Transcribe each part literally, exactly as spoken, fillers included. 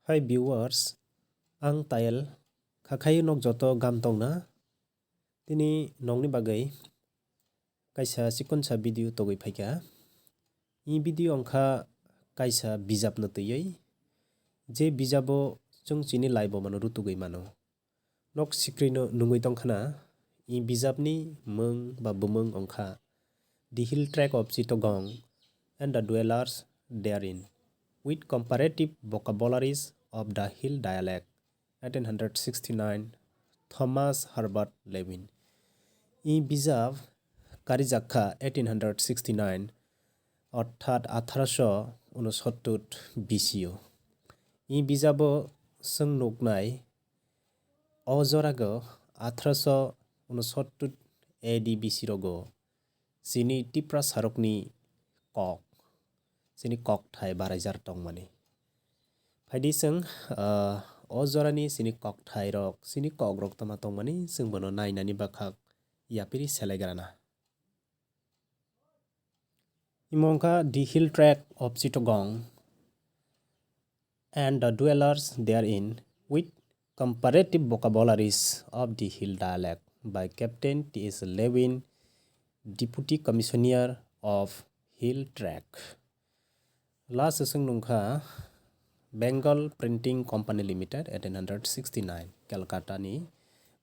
Hi viewers, ang Tayal, khakhai nok joto gam tongna. Tini nokni bagwi kaisa chikonsa video togwi phaikha. I video wngkha kaisa bijapno twiwi, je bijabo chwng chini laibomano rutugwi mano. Nok screen-o nungwi tongkhana, i bijapni mwng ba bumung wngkha The Hill Tract of Chittagong and the Dwellers Therein, with Comparative Vocabularies of the Hill Dialect, eighteen hundred sixty-nine, Thomas Herbert Lewin. I bijap karijakha eighteen hundred sixty-nine, orthat atharoso unosottur B C o. I bijabo chwng nuknai, o jorago atharoso unosottur A D B C rogo chini Tipra sarokni kok, chini kokthai baraijar tongmani. Phaidi chwng, ah, o jorani chini kokthairok, chini kokrok tama tongmani chwng bono nainani bwkhak yapiri selaigrana. Imo wngkha The Hill Tract of Chittagong and the Dwellers Therein, with Comparative Vocabularies of the Hill Dialect by Captain T S Lewin, Deputy Commissioner of Hill Tract. Last chwng nungkha Bengal Printing Company Limited, eighteen hundred sixty-nine, Calcutta ni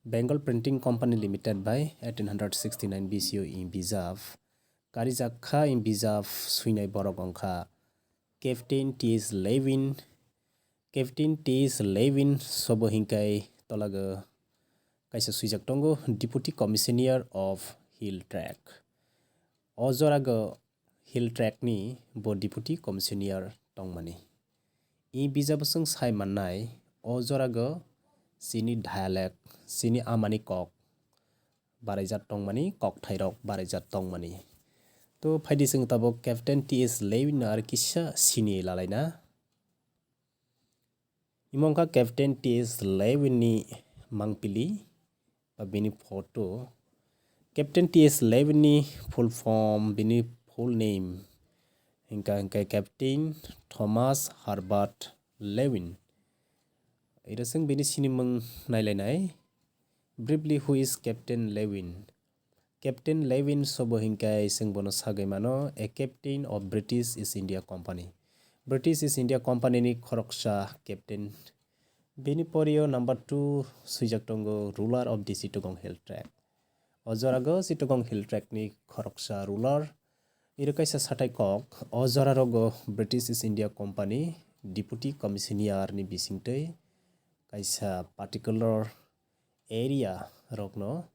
Bengal Printing Company Limited by eighteen hundred sixty-nine B C o i bijap. Karijak kha i bijap swinai borok wngkha Captain T S Lewin. Captain T S Lewin sobo hinkai tolago kaisa swijak tongo, Deputy Commissioner of Hill Tract. O jorago Hill Tract ni bo Deputy Commissioner tongmani. I bijabo chwng sai mannai, o jorago chini dialect, chini amani kok baraijak tongmani, kokthairok baraijak tongmani. To phaidi chwng tabuk Captain T S Lewin no ar kisa sini lalaina. Imo wngkha Captain T S Lewin ni mangpili ba bini photo. Captain T S Lewin ni full form, bini full name hingka hingke Captain Thomas Herbert Lewin. Iro chwng bini sinimung nailainai. Briefly, who is Captain Lewin? Captain Lewin sobo hinkai chwng bono sagwi mano, a captain of British East India Company. British East India Company ni khoroksa captain. Bini porio number two swijak tongo, ruler of the Chittagong Hill Tract. O jorago Chittagong Hill Tract ni khoroksa ruler. Iro kaisa sathai kok, o jorarogo British East India Company Deputy Commissioner ni bisingtwi kaisa particular area rokno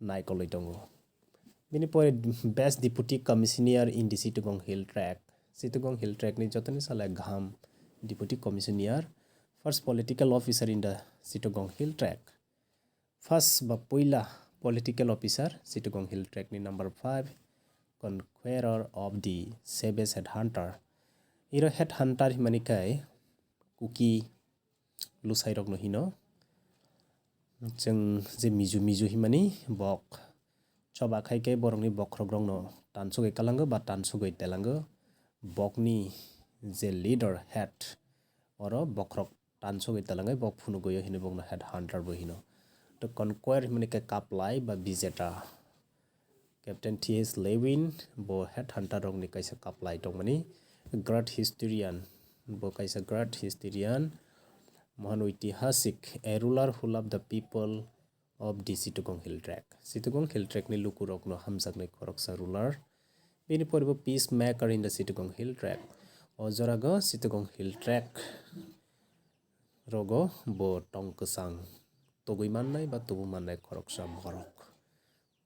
naikolwi tongo. Bini pore best Deputy Commissioner in the Chittagong Hill Tract. Chittagong Hill Tract ni jotoni salai kaham Deputy Commissioner, first political officer in the Chittagong Hill Tract. First ba puila political officer, Chittagong Hill Tract ni number five, conqueror of the savage headhunter. Iro headhunter himani kai Kuki lusairokno hino. Chwng je Miju Miju himani bok choba khai khe borokni bokhorokrokno tansugwi kalango ba tansugwi telango. Bokni je leader, head, oro bokhorok tansugwi telango, bok phunugwi hino, bokno head hunter bo hino. To conquer himani khe kaplai ba bijeta. Captain T S Lewin bo headhunter rokni kaisa kaplai tongmani, great historian, bo kaisa great historian, mohan oitihasik, a ruler who loved the people of the Chittagong Hill Tract. Chittagong Hill Tract ni lukurokno hamjaknai khoroksa ruler. Bini pore bo peace maker in the Chittagong Hill Tract. O jorago Chittagong Hill Tract rogo bo tong kwchang tugwi mannai ba tubu mannai khoroksa borok.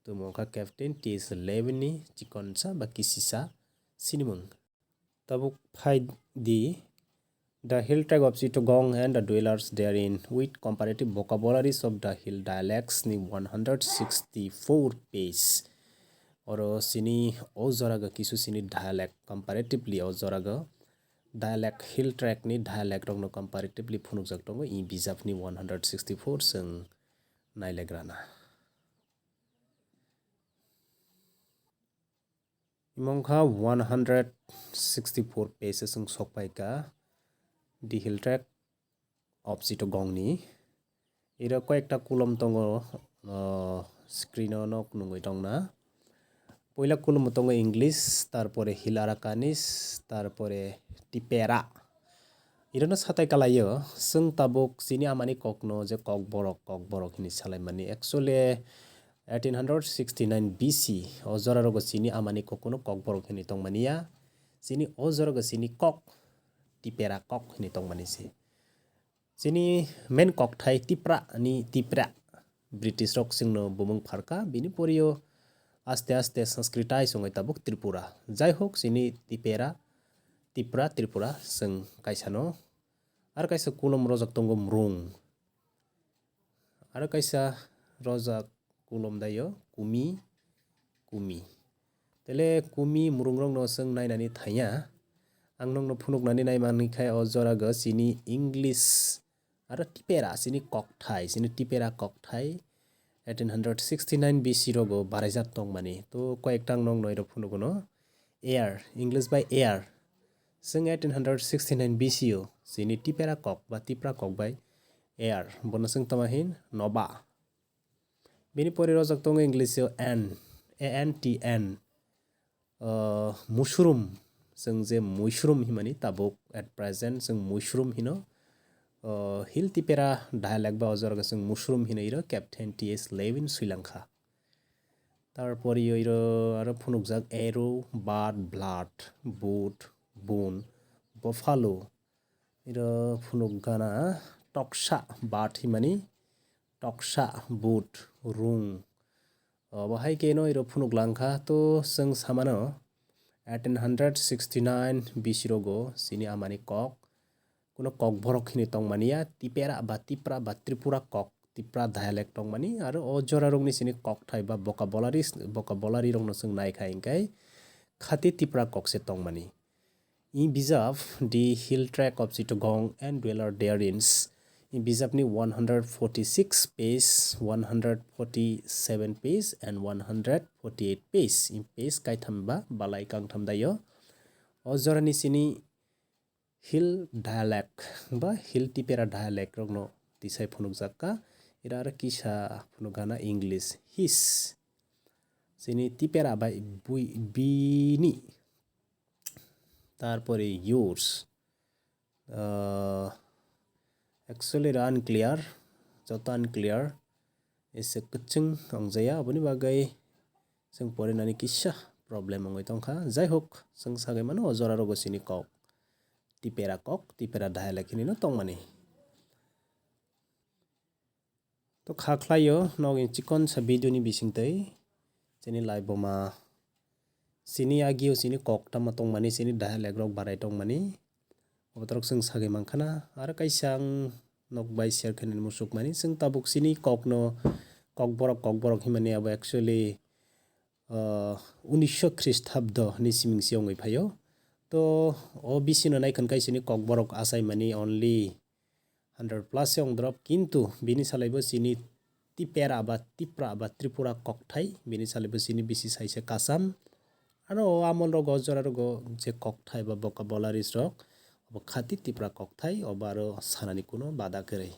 Tamo wngkha Captain T S Lewin ni chikonsa ba kisisa sinimung. Tabuk phai di, The Hill Tract of Chittagong and the Dwellers Therein with Comparative Vocabularies of the Hill Dialects ni one hundred sixty-four page. Oro sini o joraga kisu sini dialect, comparatively o joraga dialect, Hill Tract ni dialect rokno comparatively phunukjak tongo i bijapni one hundred sixty-four chwng nailegrana. Imo wngkha one hundred sixty-four pages wng sokpaikha The Hill Tract Chittagong ni. Iro koyekta kulom tongo, o, screen o nok nungwi tongna. Puila kulom tongo English, tarpore Hill Arakanese, tarpore Tipera. Irono satai kalaio, chwng tabuk chini amani kokno je kokborok, kokborok hinwi salaimani. Actually, eighteen hundred sixty-nine B C o jorarogo chini amani kokno kokborok hinwi tongmani ya. Chini o jorago chini kok, Tipera kok hinwi tongmani se. Chini main kokthai Tipra ni Tipra. British rok chwngno bumung pharkha, bini porio aste aste Sanskritized wngwi tabuk Tripura. Jai hok, chini Tipera, Tipra, Tripura chwng kaisano. Aro kaisa kulom rojak tongo Mrung. Aro kaisa rojak kulom daio Kumi, Kumi. Tele Kumi Mrungrokno chwng nainani thaiya. Ang nokno phunuknani naimanwi khai o jorago chini English aro Tipera chini kokthai, chini Tipera kokthai eighteen hundred sixty-nine B C rogo baraijak tongmani. To koyekta ang nokno iro phunukuno. Air, English bai air. Chwng eighteen hundred sixty-nine B C o chini Tipera kok ba Tipra kok bai air. Bono chwng tamo hin noba. Bini pore rojak tongo English o N, A N T N. Uh, mushroom, chwng je mushroom himani tabuk at present chwng mushroom hino. Uh, Hill Tipera dialect ba o jorga chwng mushroom hino iro Captain T S Lewin swilangkha. Tarpor iro aro phunukjak arrow, bird, blood, boot, bone, buffalo. Iro phunuk gana toksa, bird himani toksa, boot, rung. Obo hai khe no iro phunuk langkha, to chwng samano eighteen hundred sixty-nine B C rogo chini amani kok. Kuno kokborok hinwi tongmani ya, Tipera ba Tipra ba Tripura kok, Tipra dialect tongmani, aro o jorarokni sini kokthai ba vocabularies, vocabulary rokno chwng naikha hinkhe khati Tipra kokse tongmani. I bijap The Hill Track of Chittagong and Dweller Therein, i bijapni one hundred forty-six page, one hundred forty-seven page and one hundred forty-eight page, i page kaitham ba balai kangtham daio. O jorani sini Hill dialect ba Hill Tipera dialect rokno tisai phunukjak kha. Ira aro kisa phunuk gana English, his. Chini Tipera bai bui, bini. Tarpore yours. Ah, actually ira unclear, joto unclear. Ese kwchwng wngjaya, aboni bagwi chwng porinani kisa problem wngwi tongkha. Jai hok, chwng sagwi mano o jora rogo chini kok. Tipera kok, Tipera dialect hinwi no tongmani. To kha khlaio, nog ni chikon sa video ni bisingtwi chini live boma. Chini agio chini kok tamo tongmani, chini dialect rok barai tongmani. Obotorok chwng sagwi mankhana. Aro kaisa ang nok bai share khainani muchukmani. Chwng tabuk chini kokno kokborok, kokborok himani abo actually, ah, unisho Khristabdo ni siming se wngwi phaio. To o bisino naikhan kaisini kokborok achaimani only hundred plus se wng drop, kintu bini salaibo chini Tipera ba Tipra ba Tripura kokthai, bini salaibo chini bisi saise kasam. Aro o amol rogo, jora rogo je kokthai ba vocabularies rok, obo khati Tipra kokthai, obo aro sanani kuno bada kwrwi.